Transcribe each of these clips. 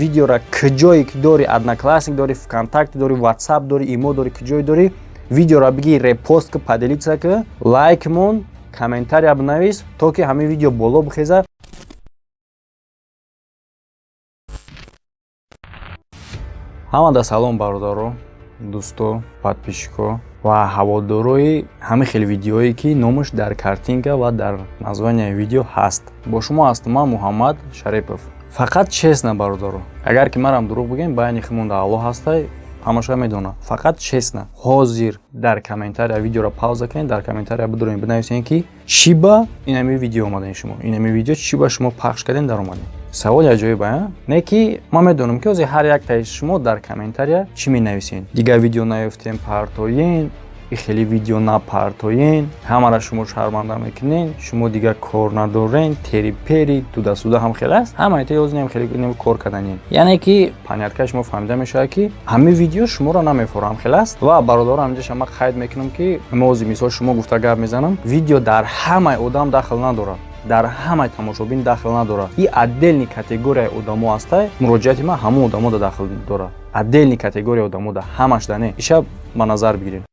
Видеора куҷое ки дори, Одноклассник дори, ВКонтакте дори, Ватсап дори, Имо дори, куҷое дори, видеора биги, репост ки, поделиться ки, лайк мон, комментария бинавис, то ки ҳамин видео боло бихеза. Ҳамада салом, бародаро, дӯсто, подписчико ва ҳаводорои ҳамин хел видеое, ки номаш дар картинка ва дар названияи видео ҳаст. Бо шумо ҳастам ман, Муҳаммад Шарипов. Фақат честно, бародаро, агар ки марам дурӯғ бигӯем, байни химонда Аллоҳ ҳастай, ҳамаша медонад. Фақат честно, ҳозир дар комментария видеоро пауза кунед, дар комментария бидурем, бинависем, ки чӣ ба инами видео омадем шумо, инами видео чӣ ба шумо пахш кардем, даромадем. Саволи аҷоиб, а не? Ки ман медонам, ки ҳозир ҳар яктаи шумо дар комментария чӣ менависен: дигар видео наёфтем, партоен, и хеле видео напартоен, ҳамаро шумо шарманда мекунен, шумо дигар кор надорен, тери-пери, туда-сюда. Ҳам хеле аст, ҳамаи ҳозир хеле кор карданен. Яъне ки понятка шумо фаҳмида мешавад, ки ҳамин видео шуморо намефорам, хеле аст. Ва бародаро, ҳаминҷаша ман қайд мекунам, ки мо ҳозир мисол шумо гуфта гап мезанам: видео дар ҳамаи одам дахл надорад, дар ҳамаи тамошобин дахл надорад. И отдельный категорияи одамо ҳастай. Муроҷиати ман ҳамон одамо да дахл дорад, отдельный категорияи одамо да, ҳамаш да не. Иша ба назар бигирем.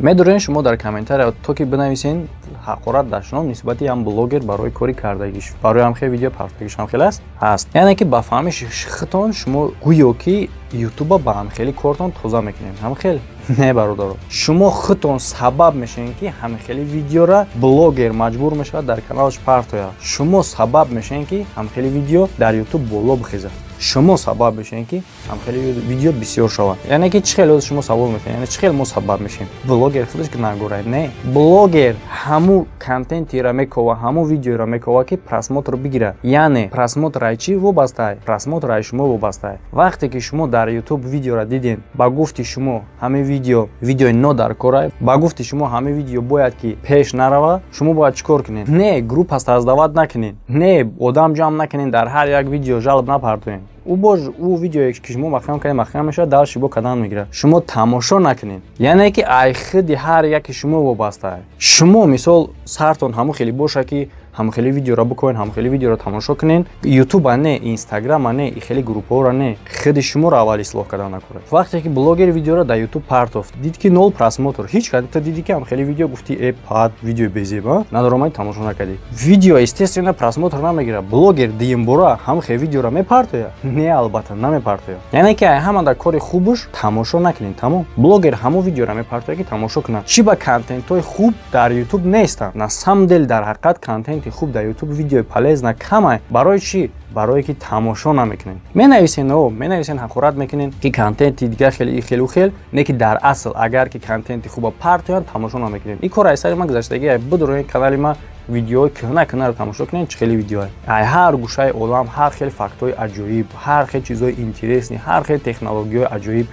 Медорен шумо дар комментария то ки бинависен ҳақорат, дашном нисбати ҳам блогер барои кори кардагиш, барои ҳам хел видео партагиш. Ҳам хел аст, ҳаст. Яъне ки ба фаҳмиши худтон шумо гӯё ки Ютуба ба ҳамхели кортон тоза мекунем. Ҳамхел не, бародаро, шумо худтон сабаб мешавед, ки ҳамхели видеора блогер маҷбур мешавад дар каналаш партояд. Шумо сабаб мешавед, ки ҳамхели видео дар Ютуб боло бихезад. Шумо сабаб мешавед, ки ҳамхели видео бисёр шавад. Яъне ки чӣ хел? Ҳозир шумо савол мекунед, яъне чӣ хел мо сабаб мешавем? Блогер худаш гунаҳгорай? Не, блогер ҳамун контентиро мекова, ҳамун видеоро мекова, ки просмотр бигирад. Яъне просмотр ай чӣ вобастае? Просмотр ай шумо вобастае. Вақте ки шумо дар Ютуб видеоро дидем, ба гуфти шумо ҳамин видео видеои нодаркорай, ба гуфти шумо ҳамин видео бояд ки пеш нарава, шумо бояд чӣ кор кунед? Не группа создавать накунед, не одам ҷамъ накунед, дар ҳар як видео жалоб напартоед. Ӯ боз ӯ видеое ки шумо махкам кардед, махкам мешавад, дальше бо кадан мегирад. Шумо тамошо накунед. Яъне ки ай худи ҳар яке шумо вобастае. Шумо мисол сартон ҳамун хеле боша, ки ҳамхели видеоро бикунед, ҳамхели видеоро тамошо кунед. Ютуба не, Инстаграма не, и хеле группаҳоро не, худи шуморо аввал ислоҳ кардан накунед. Вақте ки блогер видеоро дар Ютуб партофт, дид ки нол просмотр, ҳеҷ кад. Ту диди, ки ҳамхели видео, гуфти: «Э, пад, видеои безеба надоромади», тамошо накардӣ. Видео, естественно, просмотр намегирад. Блогер дуюмбора ҳамхел видеоро мепартояд? Не, албатта, намепартояд. Яъне ки ай ҳама дар кори хубаш тамошо накунед, тамом. Блогер ҳамон видеоро мепартояд, ки тамошо кунад. Чӣ ба контентҳои хуб дар Ютуб нестанд? На самом деле, дар ҳақиқат, контенти хуб дар Ютуб, видеои полезный камай. Барои чӣ? Барое ки тамошо намекунед. Менависен, о менависен, ҳақорат мекунед, ки контенти дигар хеле, хелу хел. Не ки дар асл, агар ки контенти хуба партоянд, тамошо намекунед. Ин кор ай сари ман гузаштагӣ. Бидуроед, канали ма видеои кӯҳна кӯҳнаро тамошо кунед, чӣ хеле видеоа, ай ҳар гӯшаи олам, ҳар хел фактҳои аҷоиб, ҳар хел чизҳои интересный, ҳар хел технологияҳои аҷоиб.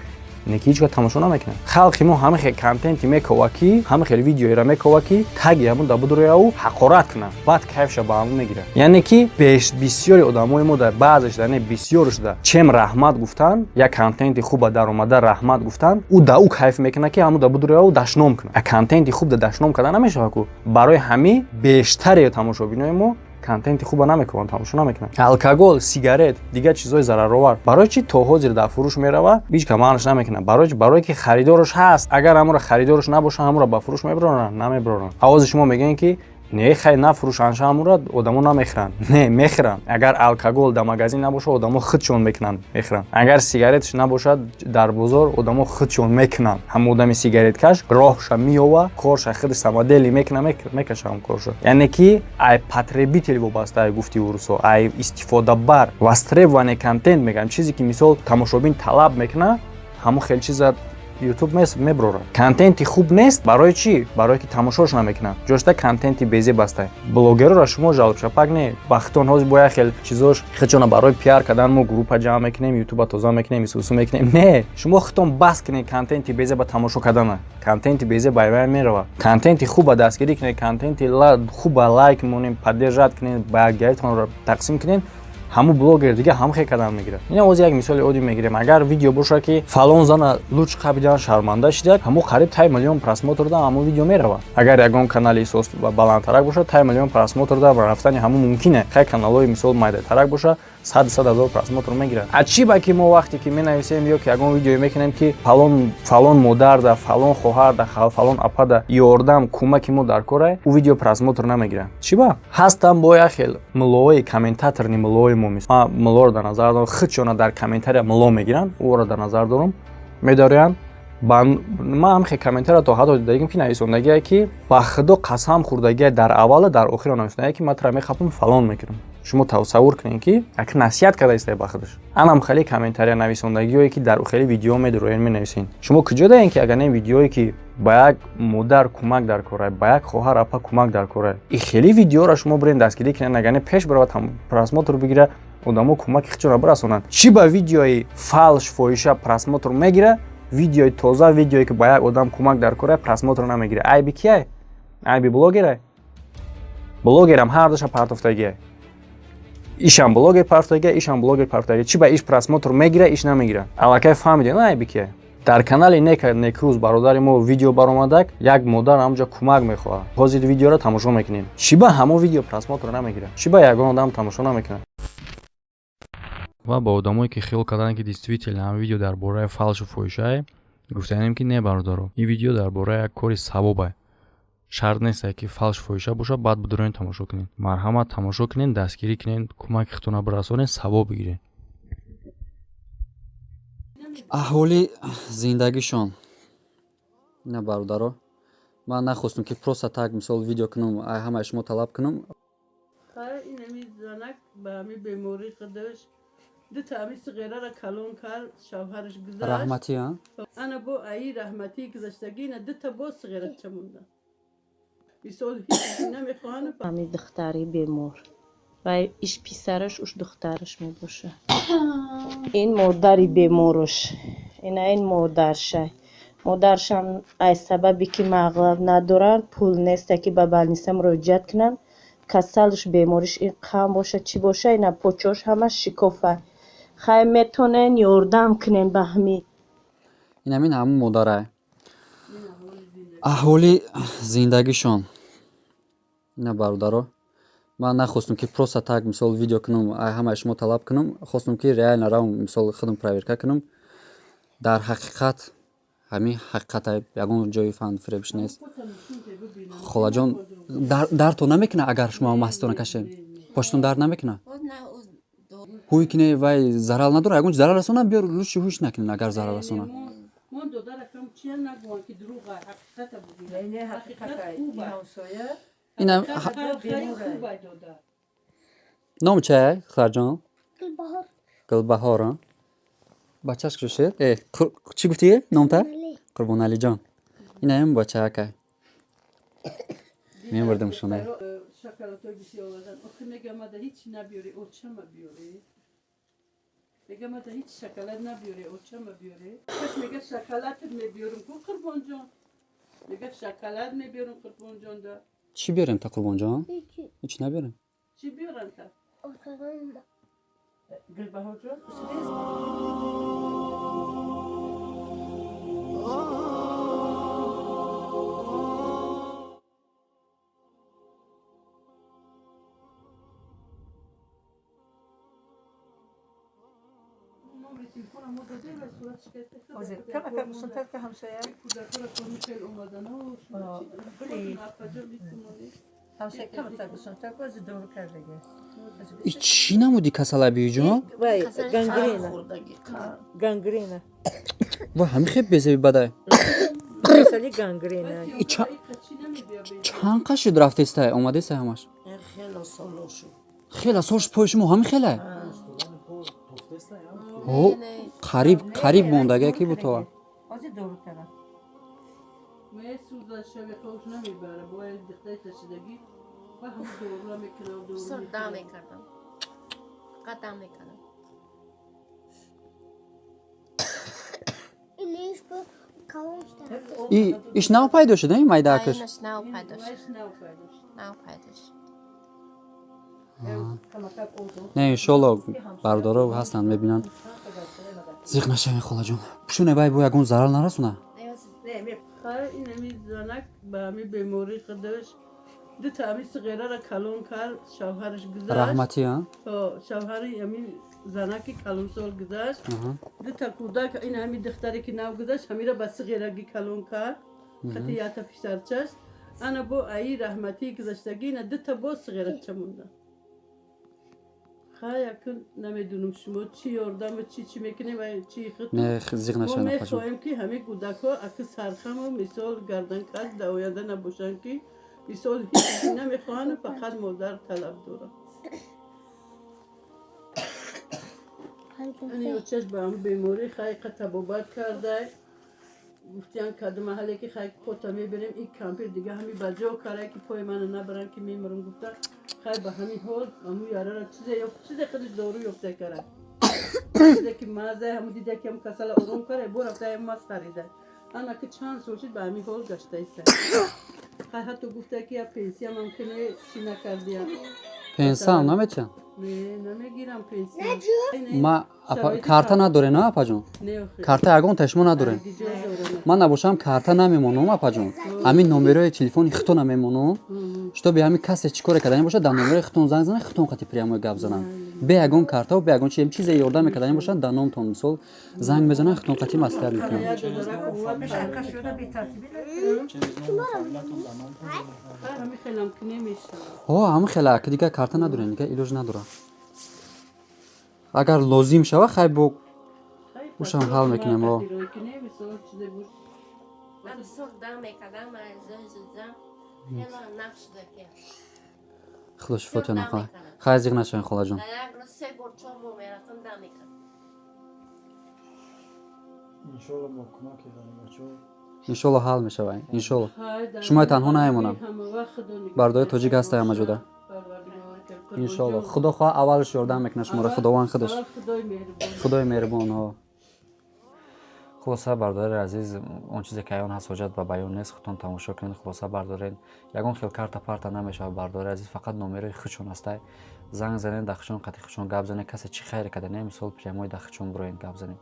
Не ки ҳеҷ гоҳ тамошо намекунад. Халқи мо ҳама хел контенти мекова, ки ҳама хел видеоеро мекова, ки таги ҳамун да будрояу ҳақорат кунад, баъд кайфша ба ҳамун мегирад. Яъне ки бисёри одамои мо дар баъзеш да не, бисёрш да чем раҳмат гуфтан, як контенти хуба даромада раҳмат гуфтан, ӯ да ӯ кайф мекунад, ки ҳамун да будрояу дашном кунад. А контенти хуб да дашном карда намешавад ку. Барои ҳамин бештари тамошобинои мо контенти хуба намекунанд, тамошо намекунанд. Алкогол, сигарет, дигар чизҳои зараровар барои чӣ то ҳозир дар фурӯш мерава? Ҳеҷ ка маънаш намекунад. Барои чӣ? Барое ки харидораш ҳаст. Агар ҳамонро харидораш набоша, ҳамонро ба фурӯш мебароранд? Намебароранд. Овози шумо мегӯянд, ки не, хай, нафурӯшанд ҳамонро, одамо намехӯранд. Не, мехӯранд. Агар алкогол дар магазин набошад, одамо худшон мекунанд, мехӯранд. Агар сигареташ набошад дар бозор, одамо худшон мекунанд. Ҳама одами сигареткаш роҳша меёва, корша худи самодельный мекуна, мекаша ҳам корша. Яъне ки ай потребитель вобаста, ай гуфти урусо, ай истифодабар, востребованный контент мегӯям. Чизе ки мисол тамошобин талаб мекунад, ҳамон хел чиза Ютуб меброрад. Контенти хуб нест. Барои чӣ? Барое ки тамошош намекунанд. Ҷошта контенти безеб бастай. Блогерора шумо жалобшапак не бахтон. Ҳозир бо як хел чизош хичона барои пиар кардан мо группа ҷамъ мекунем, Ютуба тоза мекунем, исусу мекунем. Не, шумо худтон бас кунед контенти безеба тамошо кардана. Контенти безеб байвай меравад. Контенти хуба дастгирӣ кунед, контенти хуба лайк монем, поддержать кунед, ба якдигаритонро тақсим кунед. Ҳамун блогер дига ҳам хел кардан мегирад. Ина оз як мисоли оддӣ мегирем. Агар видео боша, ки фалон зана луч қабидан, шарманда шида, ҳамун қариб тай миллион просмотр да ҳамун видео меравад. Агар ягон канали баландтарак боша, тай миллион просмотр да рафтани ҳамун мумкине. Хай, каналҳои мисол майдатарак боша. 100 ҳазор просмотр мегирад. А чӣ ба ки мо вақте ки менависем ё ки ягон видеое мекунем, ки фалон фалон модарда, фалон хоҳарда, фалон апада ёрдам, кӯмаки мо дар кора, ӯ видео просмотр намегирад? Чӣ ба ҳастам бо як хел муллоҳои комментаторни, муллоҳои мо, ман муллоро дар назар дорам, худшона дар комментария мулло мегиранд, ӯро дар назар дорам, медориянд. Ман ҳамхе комментария то ҳатто дидагим, ки нависондагие, ки ба худо қасам хӯрдагие, дар аввала, дар охиро нависондагие, ки ман тура мехапам, фалон мекунам. Шумо тасаввур кунед, ки як насиҳат карда истае ба худаш. Анам хеле комментария нависондагиое, ки дар хеле видео медуроен, менависен. Шумо куҷо даен, ки агар не видеое, ки ба як модар кӯмак дар кора, ба як хоҳар, апа кӯмак дар кора, и хеле видеоро шумо бирен дастгирӣ кунед, агар не пеш баравад, просмотр бигира, одамо кӯмаки худшонро бирасонанд? Чӣ ба видеои фалш, фоҳиша просмотр мегира, видеои тоза, видеое, ки ба як одам кӯмак дар кора, просмотр намегира? Айби кияй? Айби блогерай? Блогерам ҳардуша партофтагиай, ишам блогер партофтагия, ишам блогер партофтагия. Чӣ ба иш просмотр мегира, иш намегира? Аллакай фаҳмидем, айби кияй. Дар канали Нека Некрӯз бародари мо видео баромадак, як модар ҳамҷо кӯмак мехоҳад. Ҳозир видеоро тамошо мекунем. Чӣ ба ҳамон видео просмотр намегирад? Чӣ ба ягон одам тамошо намекунад? Ва ба одамое, ки хиёл карданд, ки действительно ҳам видео дар бораи фалшу фоҳишае, гуфтанем, ки не, бародаро, ин видео дар бораи як кори савобае. Шарт нестае, ки фалш, фоҳиша бошад, баъд бидуроен тамошо кунед. Марҳамат, тамошо кунед, дастгирӣ кунед, кӯмаки худтона бирасонед, савоб бигиред. Аҳоли зиндагишон. Ина, бародаро, ман нахостум, ки просто так, мисол, видео кунам, ҳамаи шумо талаб кунам. Инами занак ба ҳами беморӣ худаш дута ҳами сиғерара калон кард, шавҳараш гузашт. Раҳматӣ, а? Ана бо аи раҳматӣ гузаштагӣ ина дута боз сиғерача монда, мисол, ҳеҷ намехоҳанд. Ҳами духтари бемор ва иш писараш, уш духтараш мебошад. Ин модари беморуш, ина ин модаршай. Модаршам аз сабабе ки маблағ надоранд, пул неста, ки ба больница муроҷиат кунанд, касалш, бемориш ин қанд бошад, чӣ боша, ина почош ҳамаш шикофа. Хай, метонен ёрдам кунен ба ҳами. Инамин ҳамун модарай. Аҳоли зиндагишон. Ина, бародаро, ман нахостум, ки просто так, мисол, видео кунам, ҳамаи шумо талаб кунам. Хостум, ки реально равам, мисол, худам проверка кунам. Дар ҳақиқат ҳамин ҳақиқата, ягон ҷои фанфиребиш нест. Холаҷон, дардто намекунад, агар шумо маҳситона кашем? Поштон дард намекунад? Ҳуй кине, вай зарар надорад, ягон зарар расона, биёр, лучше ҳуш накунед, агар зарар расона. Мон додаракам чия нагӯянд, ки дурӯға, ҳақиқата бугӯянд. Ҳақиқат хуба. Ина хуба дода. Ном чая, духтарҷон? Гулбаҳор. Бачаш кушед? Э, чӣ гуфтӣ номта? Қурбоналиҷон. Инаем бачаакай мебурдем шуна. Шоколадҳои бисёр овардан. Охи мегам, мада ҳеч набиёре, очама биёре. Мегам, мада ҳеч шоколад набиёре, очама биёре. Каш мега, шоколад мебиёрам ку, Қурбонҷон. Мега, шоколад мебиёрам Қурбонҷон да. Чӣ биёрем та, Қурбонҷон? Ҳеч набиёрем. Чӣ биёрам та? Гулбаҳорҷон. Номери телефона мо додем ва сурат шикаста. Ҳозир камакам осонтар ка, ҳамсоя. Кӯдакҳоро хел омадану. Ҳамсоя, камакак осонтар ка, ҳозир дору кардага. И чӣ намуди касала, биёҷон? Вай гангрена, гангрена. Вай, ҳамин хел безеби бадай? Касали гангрена. Чанд қашид рафтестай, омадестай ҳамаш? Хеле сол шуд. Пои шумо ҳамин хелай? Ҳо, қариб қариб мондага ки бутова. Ҳозир дору кардам. Месӯзад, шаби хош намебара, бояд дихтаи ташидагӣ ва ҳама дорура мекунам. Бисёр дам мекардам, фақат дам мекардам. И иш нав пайдо шуд, ин майдаакаш? Инаш нав пайдо шуд. Нав пайдо шуд. Нав пайдо шуд. Не, иншолло, бародаро ҳастанд, мебинанд, зиқ нашавед, холаҷон. Пушуне, вай бо ягон зарар нарасона. Инами занак ба ҳами беморӣ худаш. Дута ами суғерара калон кард, шавҳараш гузашт. Раҳматӣ, а? Шавҳари ами занаки калонсол гузашт. Дута кӯдак, ин ҳами духтаре ки нав гузашт, ҳамира ба суғерагӣ калон кард. Хати ята писарчаш. Ана бо аи раҳматии гузаштагӣ ина дута боз суғерача монда. Хай, акун намедунам, шумо чӣ ёрдаму чӣ мекунем, чӣ худ. Не, зиқ Мо нашавед, апаҷон. мехоҳем, ки ҳамин кӯдакҳо аки сархаму мисол гарданкаш дар оянда набошанд, ки мисол ҳеҷ намехоҳанд, фақат модар талаб дорад. Ани очаш ба ҳам беморӣ хайқа табобат кардай. Гуфтиян, кадом маҳале ки хай пота меберем, ин кампир дига ҳами ба ҷо карай, ки пои мана набаранд, ки мемирам гуфта. Хай, ба ҳамин ҳол аму ярара чизе ёфт, чизе худаш дору ёфта карай, чизе ки мазай ҳаму дида, ки ҳам касала ором карай, бо рафта ҳам маз харида. Ана ки чанд сол шуд, ба ҳамин ҳол гаштаиста. Хай, ҳатто гуфта, ки я пенсия мумкине чӣ накардиям. Пенсиям наметиҳанд? Не, намегирам пенсия. Ма карта надорем, на, апаҷон? Не, охи. Карта ягон шумо надорем? Диҷо дорам. Ман набошам, карта намемонам, апаҷон. Ҳамин номерои телефони худтона мемонам, чтобы ҳамин касе чӣ коре кардани бошад, дар номерои худтон занг занад, худтон қати прямой гап зананд, бе ягон картаву бе ягон чи. Чизе ёрдам мекардани бошад, дар номтон мисол занг мезананд, худтон қати маслиҳат мекунанд. Я додарак омад. Шуда бетартибӣ. Хай, ҳамин хелам ки намешавад. Ҳо, ҳамин хела, ки дигар карта надорем, дигар илоҷ надорам. Агар лозим шава, хай, бо ушам ҳал мекунем, о. Ман бисёр дам мекардам, ман зан хело нақш шуда ки. Худо шифотён, хай, хай, зиқ нашавед, холаҷон. Дар як рӯз се бор, чор бор мерафтам, дам мекардам. Иншолло, бо кӯмаки ғанибачо. Иншолло, ҳал мешавад, иншолло. Шумои танҳо намемонам. Бардои тоҷик ҳастай ҳама ҷода. Иншолло, худо хоҳ, аввалш ёрдам мекунад шуморо худованд худаш, худои меҳрубон. Ҳо, хулоса, бардорари азиз, он чизе ки аён ҳаст, ҳоҷат ба баён нест, худтон тамошо кунед. Хулоса бардоред, ягон хел карта парта намешавад, бардораи азиз, фақат номерои худшон ҳастай, занг занед, дар худшон қати худшон гап занед. Касе чӣ хайре карда не, мисол прямой дар худшон буроед, гап занед.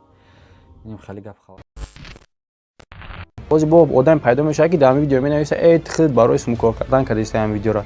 Иним хеле гап хабар. Бози бо одам пайдо мешавад, ки дар ҳамин видео менависа: «Э, худ барои сумукор кардан кардиста ҳамин видеоро».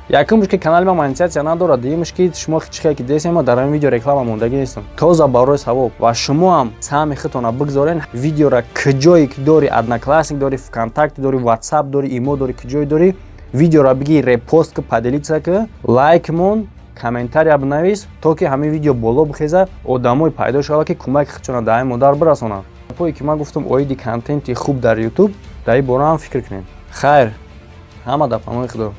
Якумш, ки канали ман монетизатсия надорад. Дуюмш, ки шумо чӣ хел ки десем, ма дар ҳамин видео реклама мондагӣ нестам. Тоза барои савоб. Ва шумо ҳам саҳми худтона бигзорен. Видеора куҷое ки дори, Одноклассник дори, ВКонтакте дори, Ватсап дори, имо дори, куҷое дори, видеора биги, репост ки, поделиться ки, лайк мон, комментария бинавис, то ки ҳамин видео боло бихеза, одамое пайдо шавад, ки кӯмаки худшона дар ҳамин модар бирасонанд. Гапое ки ман гуфтам оиди контенти хуб дар Ютуб, дар ин бора ҳам фикр кунед. Хайр, ҳама дар паноҳи Худо.